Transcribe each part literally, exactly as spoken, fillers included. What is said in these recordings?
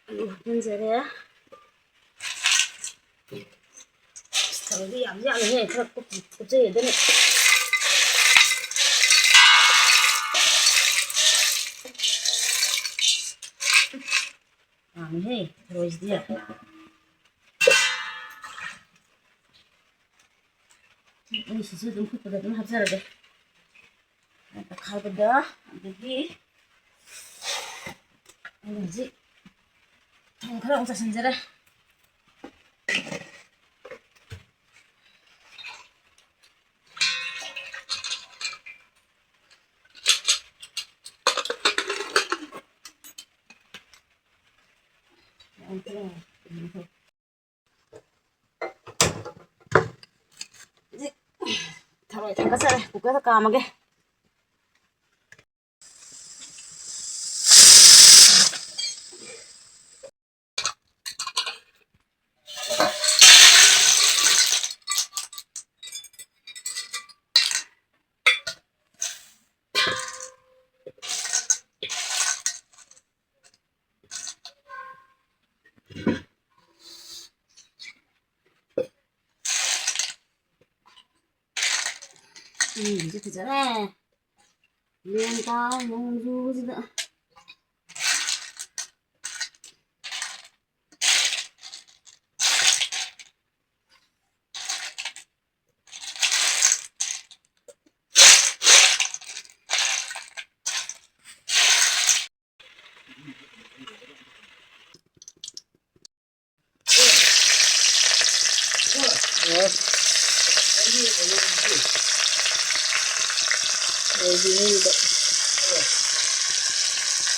ꯑꯂꯨ ꯍꯥꯞꯆꯤꯟꯖꯔꯦ꯫ ꯑꯁ, ꯊꯔꯣꯏꯗꯤ ꯌꯥꯝ ꯌꯥꯝꯃꯤꯍꯦ, ꯈꯔ ꯀꯨꯞ-, ꯀꯨꯞꯆꯩ ꯑꯗꯨꯅ꯫ ꯌꯥꯝꯃꯤꯍꯦ, ꯊꯔꯣꯏꯁꯤꯗꯤ꯫ ꯑꯩ ꯁꯤꯁꯨ ꯑꯗꯨꯝ ꯐꯨꯠꯄꯗ ꯑꯗꯨꯝ ꯍꯥꯞꯆꯔꯒꯦ꯫ ꯇꯛꯈꯥꯏꯕꯗ, ꯑꯗꯒꯤ ꯑꯩꯅ ꯍꯧꯖꯤꯛ ꯊꯨꯝ ꯈꯔ ꯑꯃꯨꯛ ꯆꯥꯏꯁꯤꯟꯖꯔꯦ꯫ ꯊꯔꯣꯏ ꯊꯥꯡꯒꯠꯆꯔꯦ, ꯀꯨꯀꯔꯗ ꯀꯥꯝꯃꯒꯦ꯫ ꯎꯝ, ꯁꯤ ꯐꯖꯔꯦ꯫ ꯂꯦꯟ ꯇꯥꯎ ꯅꯣꯡꯖꯨꯁꯤꯗ꯫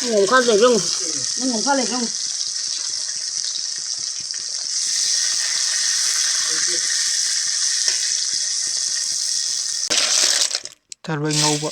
ꯅꯪ ꯃꯈꯥ ꯂꯩꯕ꯭ꯔꯣ? ꯅꯪ ꯃꯈꯥ ꯂꯩꯕ꯭ꯔꯣ? ꯊꯔꯣꯏ ꯉꯧꯕ꯫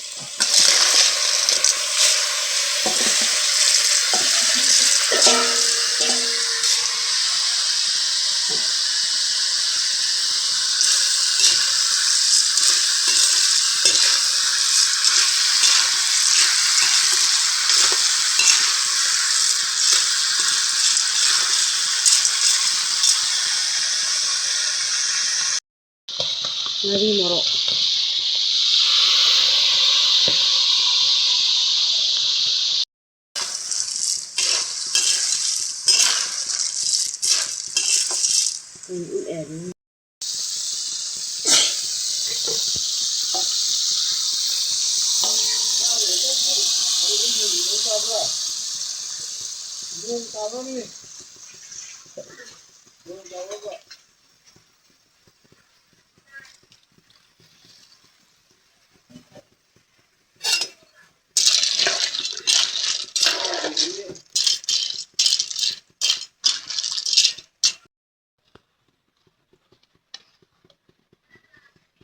ꯉꯥꯔꯤ ꯃꯣꯔꯣꯛ꯫ ꯎꯝ, ꯎꯝ, ꯑꯦ, ꯎꯝ꯫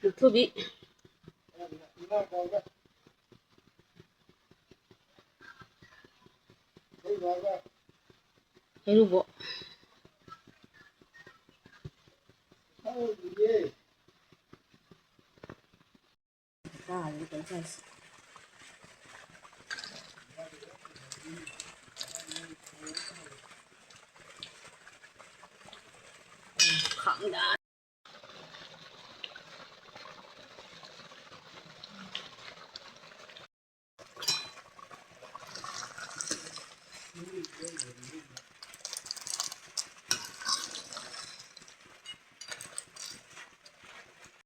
ꯃꯨꯛꯊ꯭ꯔꯨꯕꯤ꯫ ꯍꯩꯔꯨꯕꯣ꯫ ꯈꯪꯗꯦ꯫